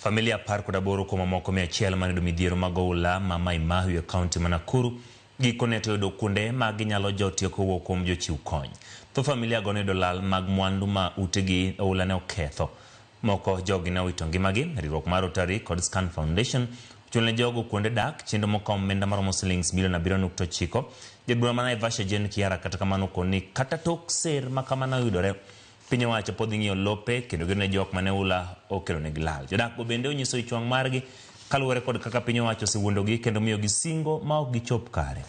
Familia 18 kuom mamoko 100 mane oyudo midhiero mag oula ma Mai Mahiu e kaunti ma Nakuru gikone to oyudo kuonde ma ginyalo jotie kowuok kuom jochiw kony. Thoth familia go noyudo lal mag mwandu ma utegi oula ne oketho. Moko jogi ne owito ngimagi. Riwruok mar Rotary kod Scan Foundation ochulo ne jogo kuonde dak, chenro mokawo omenda maromo silings milion 7.9. Jaod bura ma Naivasha Jane Kiara kata kamano okoni kata tok ser ma kamano yudore, piny owacho pod dhi ng'iyo lope kendo gedo ne jok mane oula okelonegi lal. Jodak go bende onyiso ich wang' margi kaluwore kod kaka piny owacho osewuondogi kendo miyogi singo ma ok gichop kare.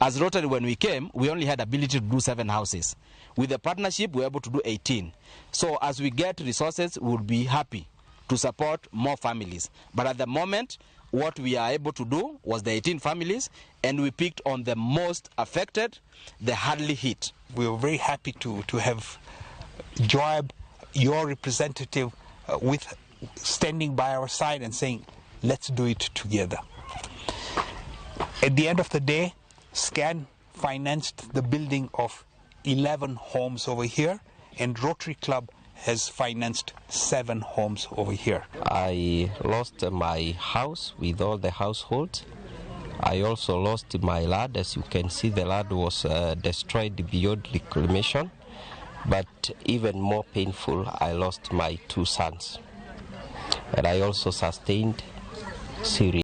As Rotary, when we came, we only had ability to do 7 houses. With the partnership, we were able to do 18. So as we get resources, we will be happy to support more families. But at the moment, what we are able to do was the 18 families, and we picked on the most affected, the hardly hit. We were very happy to have Joab, your representative, with standing by our side and saying, let's do it together. At the end of the day, SCAN financed the building of 11 homes over here, and Rotary Club has financed 7 homes over here. I lost my house with all the household. I also lost my land. As you can see, the land was destroyed beyond reclamation. But even more painful, I lost my 2 sons. And I also sustained serious